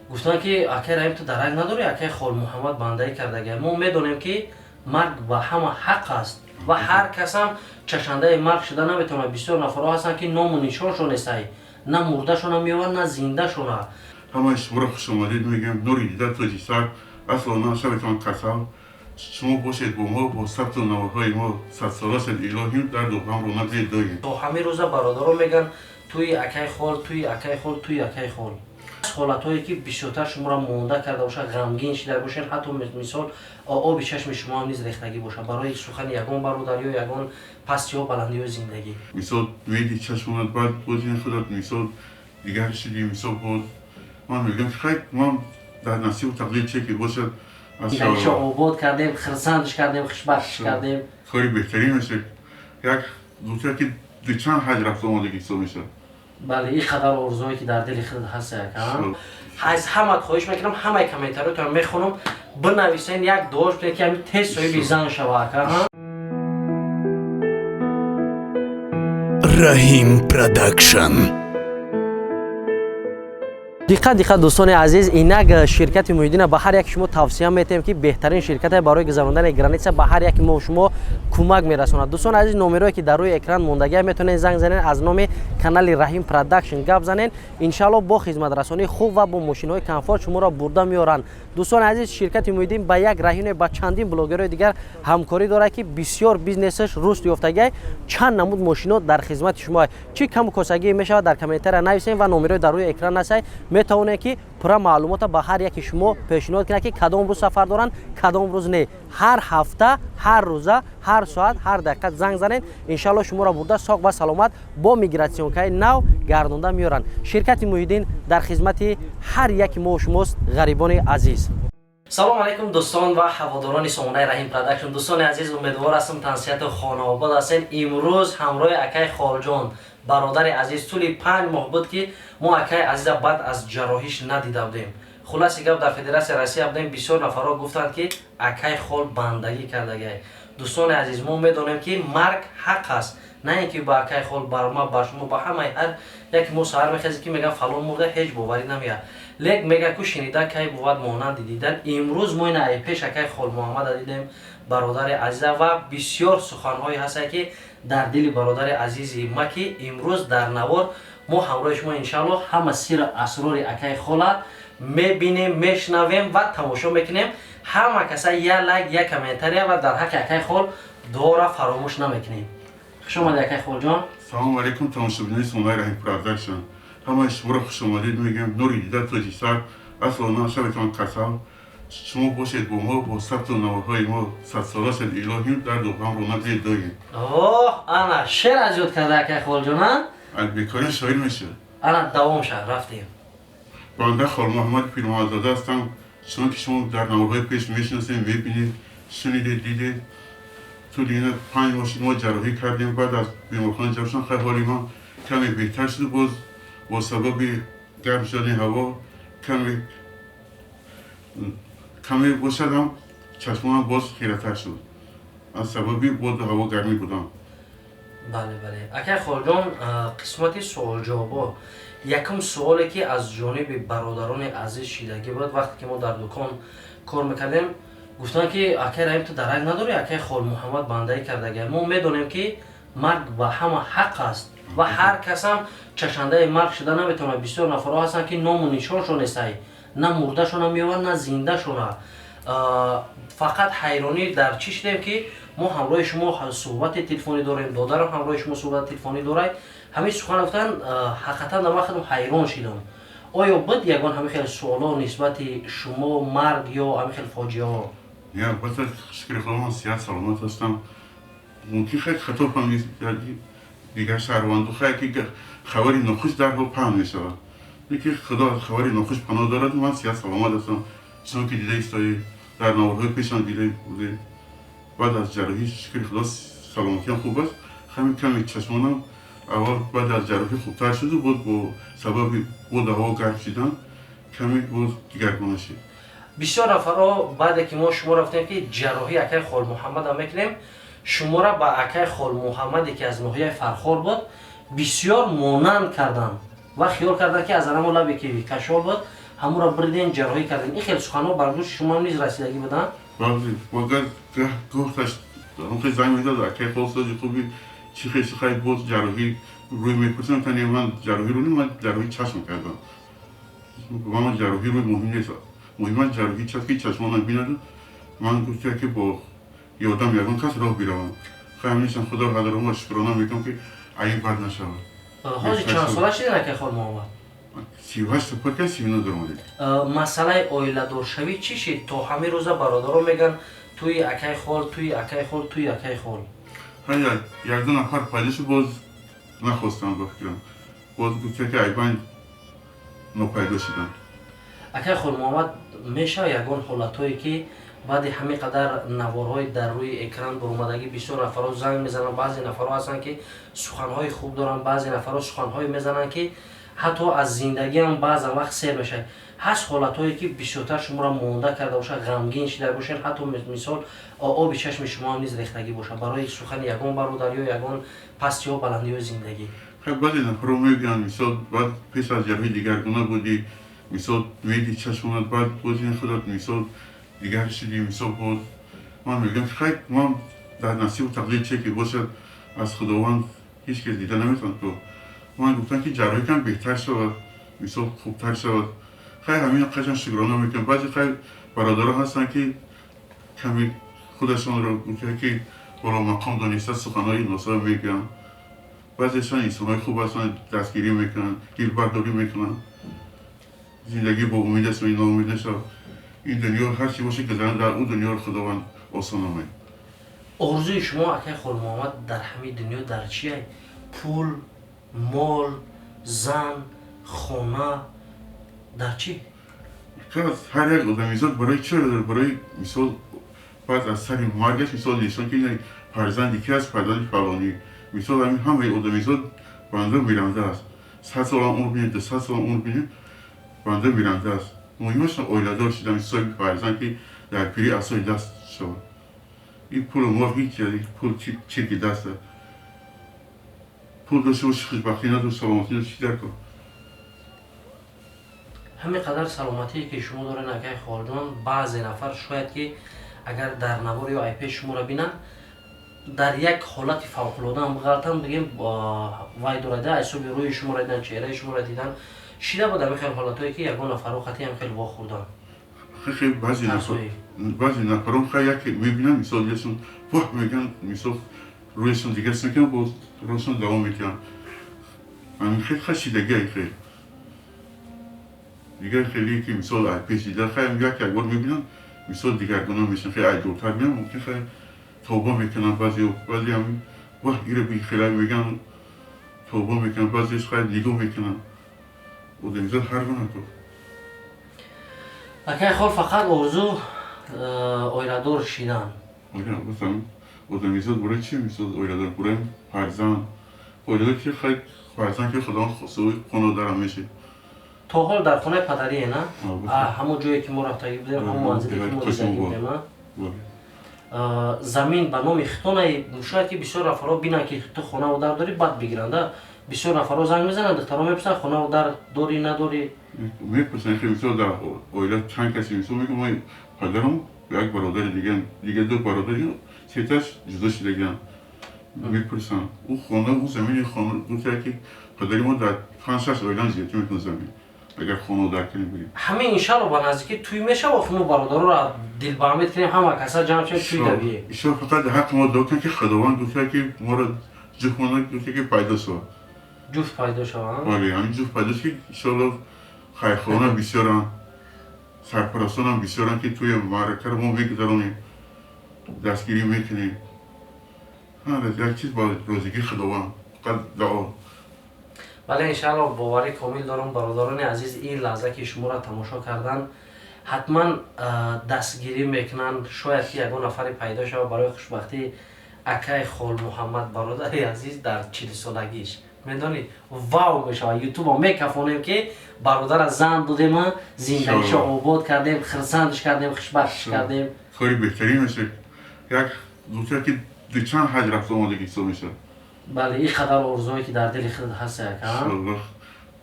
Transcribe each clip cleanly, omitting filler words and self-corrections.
Гуфтанд, ки акай Раҳим, ту дарак надорӣ, акай Холмуҳаммад бандаӣ кардагия. Мо медонем, ки марг ба ҳама ҳақ аст ва ҳар касам чашандаи марг шуда наметавонад. Бисёр нафарҳо ҳастанд, ки ному нишоншон нестай, на мурдашона меёванд, на зиндашона. Ҳамаи шуморо хушомадед мегӯям. Нури дида, тоҷи сар, асло нашаведтон касал. Шумо бошед бо мо, бо сабту наворҳои мо. Садсола шед илоҳим, дарду ғамро набинед доим. То ҳамин рӯза бародаро мегӯянд: туи акай хол, туи акай хол, туи акай хол. Ҳолатҳое, ки бисёртар шуморо монда карда бошад, ғамгин шида бошед, ҳатто мисол оби чашми шумо ҳам низ рехтагӣ бошад барои сухани ягон бародар ё ягон пастиҳо, баландиҳои зиндагӣ? Мисол, меди чашмонат, баъд боз ин худат, мисол, дигар шудӣ. Мисол, боз ман мегӯям, ки хай, ман дар насибу тақдир че ки бошад. Зиндагишо обод кардем, хирсандш кардем, хушбахтш кардем. Кори беҳтарин мешавад, як гуфта, ки дучанд ҳаҷ рафта омадагӣ ҳисоб мешавад. Бале, ин қадар орзуое, ки дар дили худ ҳаст, аз ҳамат хоҳиш мекунам, ҳамаи комментариётро мехонам, бинависен, як дуош кунед, ки ҳами тез соҳиби зан шава, ака. Раҳим Продакшн. Диққат, диққат, дӯстони азиз! Инак ширкати Муҳиддина ба ҳар яки шумо тавсия метиҳем, ки беҳтарин ширкате барои гузарондани граница, ба ҳар яки мо шумо кӯмак мерасонад. Дӯстони азиз, номерое, ки дар рӯи экран мондагия, метавонед занг занед, аз номи канали Раҳим Продакшн гап занед. Иншалло, бо хизматрасонии хуб ва бо мошинҳои комфорт шуморо бурда меоранд. Дӯстони азиз, ширкати Муҳиддин ба як раҳине, ба чандин блогерҳои дигар ҳамкорӣ дорад, ки бисёр бизнесаш рушд ёфтагиай. Чанд намуд мошино дар хизмати шумо. Чӣ каму косагӣ мешавад, дар комментария нависем ва номерҳои дар рӯи экран ҳастай, метавонед, ки пурра маълумота ба ҳар яки шумо пешниҳод кунад, ки кадом рӯз сафар доранд, кадом рӯз не. Ҳар ҳафта, ҳар рӯза, ҳар соат, ҳар дақиқа занг занед, иншалло, шуморо бурда соқ ва саломат бо миграционкаи нав гардонда меоранд. Ширкати Муҳиддин дар хизмати ҳар яки мо шумост, ғарибони азиз. Салому алайкум, дӯстон ва ҳаводорони сомонаи Раҳим Продакшн. Дӯстони азиз, умедвор ҳастам, тансиҳату хонаобод ҳастед. Имрӯз ҳамроҳи акай Холҷон, бародари азиз. Тӯли 5 моҳ буд, ки мо акай азиза баъд аз ҷарроҳиш надида будем. Хулоси гап, дар Федератсияи Россия будем. Бисёр нафарҳо гуфтанд, ки акай хол бандагӣ кардагиай. Дӯстони азиз, мо медонем, ки марг ҳақ аст, на ин ки ба акай хол, бар ма, бар шумо, ба ҳамаи ҳар яке. Мо саҳар мехезем, ки мегӯям фалон мурда, ҳеҷ боварӣ намеяд. Лек мега ку шунида кай бувад монанди дидан. Имрӯз мо ина ай пеш акай Холмуҳаммада дидем, бародари азиза, ва бисёр суханҳое ҳастанд, ки дар дили бародари азизи ма, ки имрӯз дар навор мо ҳамроҳи шумо, иншаалло, ҳама сиру асрори акай хола мебинем, мешунавем ва тамошо мекунем. Ҳама каса як лайк, як комментария ва дар ҳаққи акай хол дуоро фаромӯш намекунем. Хуш омадед, акай Холҷон. Салому алайкум, тамошобинони сомонаи Раҳим Продакшн. Ҳамаи шуморо хушомадед мегӯям. Нури дида, тоҷи сар, асло нашаведтон касал. Шумо бошед бо мо, бо сабту наворҳои мо. Садсола шед илоҳим, дарду ғамро набинед доим. Оҳ, ана шер аз ёд карда акай Холҷон, а? Аз бекорӣ шоир мешавад. Ана давом шад, рафтем. Банда Холмуҳаммад Пирмуҳаммадзода ҳастам, чунон ки шумо дар наворҳои пеш мешиносем, мебинед, шунидед, дидед. Тӯли ина 5 моҳ шуд, мо ҷарроҳӣ кардем. Баъд аз беморхона ҷарроҳ шудам, хай, ҳоли ман каме беҳтар шуд. Боз бо сабаби гарм шудани ҳаво каме бошадам, чашмонам боз хиратар шуд аз сабаби боду ҳаво гармӣ будам. Бале, акай Холҷон, қисмати суолҷавобо. Якум суоле, ки аз ҷониби бародарони азиз шидагӣ буд, вақте ки мо дар дукон кор мекардем, гуфтанд, ки акай Раҳим, ту дарак надорӣ, акай Холмуҳаммад бандаӣ кардагиай. Мо медонем, ки марг ба ҳама ҳақ аст ва ҳар касам чашандаи марг шуда наметавонад. Бисёр нафарҳо ҳастанд, ки ному нишоншон нестай, на мурдашона меёванд, на зиндашона. Фақат ҳайронӣ дар чӣ шудем, ки мо ҳамроҳи шумо суҳбати телефонӣ дорем, додарам ҳамроҳи шумо суҳбати телефонӣ дорад. Ҳамин сухан гуфтан, ҳақиқатан дар ман худам ҳайрон шидам. Оё буд ягон ҳамин хел суоло нисбати шумо, марг ё ҳамин хел фоҷиаҳо? Не, албатта, шукри Худо, ман сиҳат саломат ҳастам. Мумкин хеле хато фаҳмид дигар шаҳрванду, хай, ки хабари нохуш дарҳол паҳн мешавад, лекин Худо аз хабари нохуш паноҳ дорад. Ман сиҳат саломат ҳастам, чунон ки дида истоед, дар наворҳои пешам дида будед. Баъд аз ҷарроҳӣ, шукри Худо, саломатиам хуб аст. Ҳамин каме чашмонам аввал баъд аз ҷарроҳӣ хубтар шуду, боз бо сабаби боду ҳаво гарм шидан каме боз дигаргуна шуд. Бисёр нафарҳо, баъде ки мо шумо рафтем, ки ҷарроҳии акай Холмуҳаммада мекунем, шуморо ба акай Холмуҳаммаде, ки аз ноҳияи Фархор буд, бисёр монанд карданд ва хиёл карданд, ки аз анамо лабе, ки кашол буд. Ҳамуро бирден, ҷарроҳӣ кардем. Ин хел суханҳо бар гӯши шумоам низ расидагӣ буданд? Гуфташ, хел занг мезад: «Акай хол, сози, хуби, чӣ хел хай, боз ҷарроҳӣ рӯй?» Мепурсам, тане ман ҷарроҳӣ рӯй, ман ҷарроҳӣ чашм кардам, ман ҷарроҳӣ рӯй муҳим нест, муҳимаш ҷарроҳӣ чашм, ки чашмонам бинад. Ман гуфта, ки бо ёдам ягон кас роҳ биравам. Хай, ҳаминашам Худоро ҳазорон шукрона мекунам, ки аин бад нашавад. Ҳозир чанд сола шидин, акай Хол Муҳаммад? 38 пур кард, 39 даромадем. Масъалаи оиладоршавӣ чӣ шид? То ҳамин рӯза бародаро мегӯянд: «Туи акай Хол, туи акай Хол, туи акай Хол». Якду нафар пайдо шуд, боз нахостам, ба фикрам, боз гуфта, ки айбан нопайдо шудам. Акай Холмуҳаммад, мешавад ягон ҳолатҳое, ки баъди ҳамин қадар наворҳои дар рӯи экран баромадагӣ, бисёр нафарҳо занг мезананд, баъзе нафарҳо ҳастанд, ки суханҳои хуб доранд, баъзе нафарҳо суханҳое мезананд, ки ҳатто аз зиндагиам баъзан вақт сер мешавад, ҳаст ҳолатҳое, ки бисёртар шуморо монда карда бошад, ғамгин шида бошед, ҳатто мисол оби чашми шумоам низ рехтагӣ бошад барои сухани ягон бародар ё ягон пастиҳо, баландиҳои зиндагӣ? Баъзе нафарҳо мегӯянд, мисол, баъд пеш аз ҷарроҳӣ дигаргуна будӣ, мисол, меди чашмонат, баъд боз ин худат, мисол, дигар шудӣ. Мисол, боз ман мегӯям, ки хай, ман дар насибу тақдир че ки бошад, аз Худованд ҳеҷ кас дида наметавонад. То ман гуфтам, ки ҷарроҳӣ кам беҳтар шавад, мисол, хубтар шавад. Хай, ҳамин қашан шукрона мекунам. Баъзе хай бародаро ҳастанд, ки каме худашонро гуфта, ки боломақом дониста, суханҳои носоя мегӯянд. Баъзешон инсонҳои хуб ҳастанд, дастгирӣ мекунанд, дилбардорӣ мекунанд. Зиндагӣ бо умед аст, ноумед нашав. Ин дунё ҳар чи боше, гузаран, дар ӯ дунёро Худованд осон намояд. Орзуи шумо, акай Холмуҳаммад, дар ҳамин дунё дар чия? Пул, мол, зан, хона, дар чӣ? Ҳар як одамизод барои чиро дорад? Барои, мисол, баъд аз сари маргаш, мисол, инсон ки фарзанди ки аст, фарзанди фалонӣ. Мисол, ҳамин ҳамаи одамизод банда миранда аст. 100 солам умр бинем, 200 солам умр бинем, банда миранда аст. Муҳимаш оиладор шудам, соҳиби фарзанд, ки дар пирӣ асои даст шавад. Ин пулу мол ҳеҷ, пул чирки даст аст. Пул дошта боши, хушбахтӣ надошт, саломатӣ надошт, чӣ дар кор? Ҳамин қадар саломатие, ки шумо доред, акай Холҷон, баъзе нафар шояд, ки агар дар навор ё айпи шуморо бинанд, дар як ҳолати фавқулода ҳам ғалтан, бигем, вай дорада, ҳисоби рӯи шуморо дидан, чеҳраи шуморо дидан, шида буд ҳамин хел ҳолатҳое, ки ягон нафарро хати ҳам хел вохӯрдан? Хеле баъзе нафарон хай яке мебинанд, мисол, яшон воҳ мегӯянд, мисол, рӯяшон дигар мекунанд, боз роҳшон давом мекунанд. Ҳамин хел хай шидагиай, хел дигар хеле, ки, мисол, пеш дида, хай як як бор мебинанд, мисол, дигаргуна мешан. Хеле ай дуртар меян, мумкин хай тавба мекунанд баъзе, баъзе ҳам воҳ, ира бихела мегӯянд, тавба мекунанд, баъзеш хай нигоҳ мекунанд. Одамизод ҳар гуна то. Акай Хол, фақат орзу оиладор шидан? Одамизод барои чи, мисол, оиладор? Барои фарзанд, оиладор, ки хай фарзанд, ки Худованд соҳиби хонодарам мешед. То ҳол дар хонаи падарие, на? Ҳамон ҷое, ки мо рафтагӣ будем, ҳамон манзиле, ки мо дидагӣ будем? Замин ба номи хитонай. Шояд, ки бисёр нафарҳо бинанд, ки ту хонаву дар дорӣ, бад бигиранд. Бисёр нафарҳо занг мезананд, духтарҳо мепурсанд: «Хонаву дар дорӣ, надорӣ?» Мепурсанд. Мисол, дар оила чанд касе, мисол, мегӯям: ман, падарам, як бародари дигар, дигар ду бародари, сеташ ҷудо шудагианд. Мепурсанд. Ӯ хона, ӯ замини хона, гуфта, ки падари мо дар панҷ шаш оилам зиёдтӣ мекунад замин, агар хона дар кунем, бигем. Ҳамин, иншалло, ба наздикӣ тӯй мешава. Мо бародароро дилбаамед кунем, ҳама каса ҷамъ шавем, тӯй давие. Ишо, фақат ҳаққи мо дуо кунем, ки Худованд гуфта, ки моро ҷуфтмона, гуфта, ки пайдо шавад. Ҷуфт пайдо шавад. Бале, ҳамин ҷуфт пайдо шуд, ки иншоалло хайрхоҳонам бисёранд, сарпарастонам бисёранд, ки тӯи маъракаро мо мегузаронем, дастгирӣ мекунем. Як чиз, ба розигии Худованд, фақат дуо. Бале, иншаалло, боварӣ комил дорам, бародарони азиз, ин лаҳза, ки шуморо тамошо кардан, ҳатман дастгирӣ мекунанд. Шояд, ки ягон нафаре пайдо шавад барои хушбахтии акай Холмуҳаммад, бародари азиз, дар 40-солагиш. Медонӣ, вау мешавад, ютубо мекафонем, ки бародара зан додема, зиндагишо обод кардем, хирсандш кардем, хушбахтш кардем. Кори беҳтарин мешавад. Як гуфта, ки дучанд ҳаҷ рафта омадагӣ ҳисоб мешавад. Бале, ин қадар орзуое, ки дар дили худ ҳаст, ака.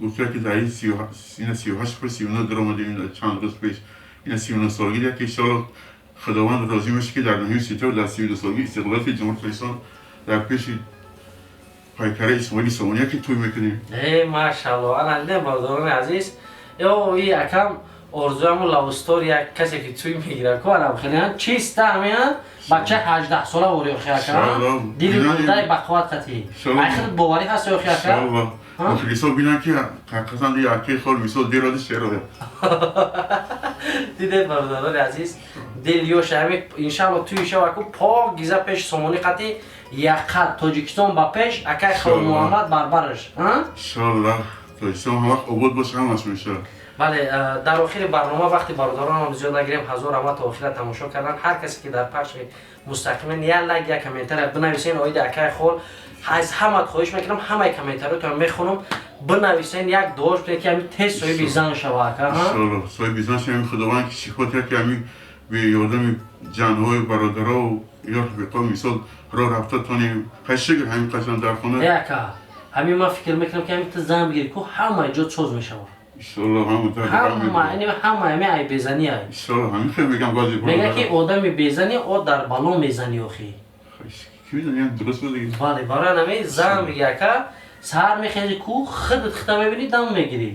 Гуфта ки дар ин 38 пеш 39 даромадем, чанд рӯз пеш ина 39 солагӣ, ки иншоалло Худованд розӣ мешад, ки дар 9 сентябр дар 32 солагии истиқлолияти Ҷумҳурии Тоҷикистон дар пеши пайкараи Исмоили Сомония ки тӯй мекунем. Э, машалло, ана дидем, бародарони азиз, ё и акам орзуяму love story, як касе ки тӯй мегирад ку, анам хеле чиста ҳамин бача 18 сола ори, охи ака, дили бурдаи бақувват қатӣ, ай худ боварӣ ҳаст, охи ака. Мухлисо бинанд, ки ҳақиқатан якаи хол мисол дероди шероя. Дидед, бародарони азиз, дил ёша ҳами иншалло тӯи шава ку пок гиза пеш Сомонӣ қатӣ яқат Тоҷикистон ба пеш, акай Хол Муҳаммад барбараш. Иншалло, Тоҷикистон ҳамвақт обод боша, ҳамаш мешавад. Бале, дар охири барнома вақти бародаронам зиёд нагирем. Ҳазор раҳмат то охира тамошо кардан. Ҳар касе ки дар пахши мустақиман як лайк, як комментария бинависен оиди акай Хол. Аз ҳамат хоҳиш мекунам, ҳамаи комментариётон мехонам, бинависен, як дуош кунед, ки ҳами тез соҳиби зан шава ака. Иншалло, соҳиби зан шава. Худованд ки шифо диҳад, ки ҳами бе ёрдами ҷанҳою бародарову ё рафиқо мисол роҳ рафта тонем. Хай, шукр, ҳамин қашан дар хона. Э ака, ҳамин ман фикр мекунам, ки ҳамин ту зан бигирӣ ку, ҳама ҷо соз мешавад. Иншалло, ҳама. Ҳама, ҳама ҳами ай безанӣ ай. Иншалло, ҳамин хел мегам баъзе. Мега, ки одами безанӣ о дар бало мезанӣ, охи. Ки медонӣ, дуруст буд. Бале, барои ҳамин зан биги, ака, саҳар мехези ку, худат хита мебинӣ, дам мегирӣ,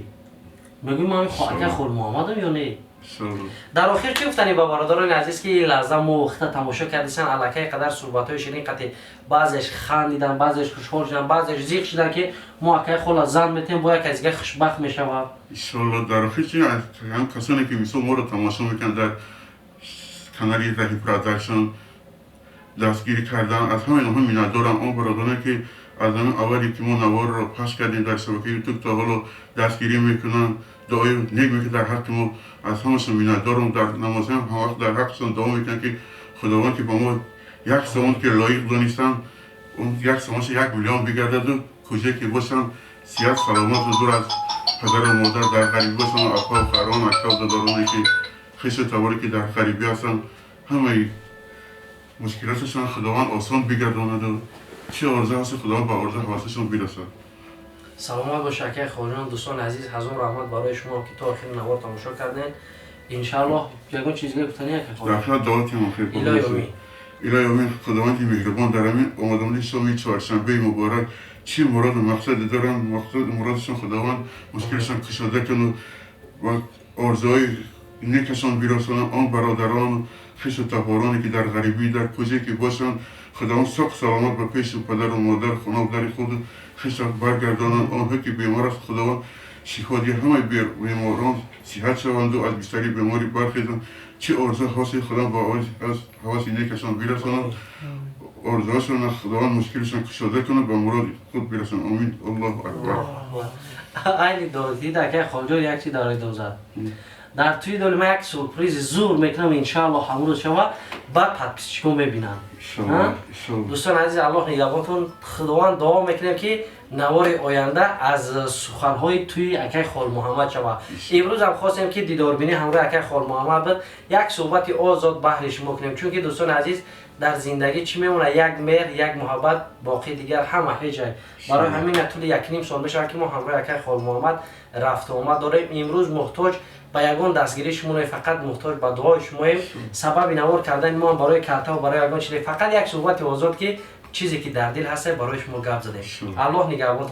мегӯӣ: ман ака Хол Муҳаммадам ё не? Дар охир чӣ гуфтанӣ ба бародарони азиз, ки ин лаҳза мо хита тамошо кардисан, аллакай қадар суҳбатҳои ширин қати, баъзеш хандидан, баъзеш хушҳол шудан, баъзеш зиқ шудан, ки мо акай хола зан метем, бо як аз дига хушбахт мешавад? Иншолло, дар охир чи, ҳам касоне ки мисол моро тамошо мекунанд, дар канали Раҳи Продакшн дастгирӣ кардан, аз ҳамаи онҳо миннатдорам. Он бародароне, ки аз ҳамин аввале ки мо наворро пахш кардем дар шабакаи Ютуб то ҳоло дастгирӣ мекунанд, дуои нек мекунанд дар ҳаққи мо, аз ҳамашон миннатдорам. Дар намозҳоям ҳамвақт дар ҳаққашон дуо мекунам, ки Худованд ки ба мо як сомон ки лоиқ донистанд, он як сомонша 1 миллион бигардаду куҷое ки бошанд, сиҳат саломату дур аз падару модар дар ғарибӣ бошанд, апау хоҳарон, акау додароне, ки хешу таборе, ки дар ғарибӣ ҳастанд, ҳамаи мушкилоташон Худованд осон бигардонаду чӣ орзу ҳаст, Худованд ба орзу ҳавасашон бирасад. Саломат бош, акай Холҷон. Дӯстони азиз, ҳазор раҳмат барои шумо, ки то охири навор тамошо кардем. Иншааллоҳ, ягон чиз гуфтани, ака? Дар охират дуо кунем, охир. Илоҳи омин. Илоҳи омин. Худованди меҳрубон дар ҳамин омадомади шоми чоршанбеи муборак чӣ муроду мақсаде доранд, мақсаду муродашон Худованд мушкилашон кушода куну ва орзуҳои некашон бирасонанд. Он бародарон, хешу табороне, ки дар ғарибӣ, дар куҷое ки бошанд, Худованд соқ саломат ба пеши падару модар, хонаву дари худу хеша баргардонанд. Онҳое ки бемор аст, Худованд шифо диҳад, ҳамаи беморон сиҳат шаванду аз бистари беморӣ бархезанд. Чӣ орзу ҳосил, Худованд ба ҳаваси некашон бирасонад, орзуҳошон Худованд мушкилашон кушода кунад, ба муроди худ бирасонад. Омин, Аллоҳу акбар. Айни додид, акай Холҷон, як чи дарои дозад дар тӯи доли ман як сюрпризи зур мекунам, иншаалло ҳамун рӯз шава, баъд подписчикон мебинанд. Дӯстони азиз, Аллоҳ нигаҳбонтон. Худованд дуо мекунем, ки навори оянда аз суханҳои тӯи акай Холмуҳаммад шава. Имрӯзам хостем, ки дидорбинӣ ҳамроҳи акай Холмуҳаммад буд, як суҳбати озод баҳри шумо кунем, чунки, дӯстони азиз, дар зиндагӣ чӣ мемонад? Як меҳр, як муҳаббат, боқӣ дигар ҳама ҳеҷ. Барои ҳамин тӯли 1,5 сол мешавад, ки мо ҳамроҳи акай Холмуҳаммад рафту омад дорем. Имрӯз муҳтоҷ ба ягон дастгирии шумо, фақат муҳтоҷ ба дуои шумоем. Сабаби навор кардани мо барои картаву барои ягон чизе, фақат як суҳбати озод, ки чизе ки дар дил ҳаста, барои шумо гап задем. Аллоҳ нигаҳбонтон.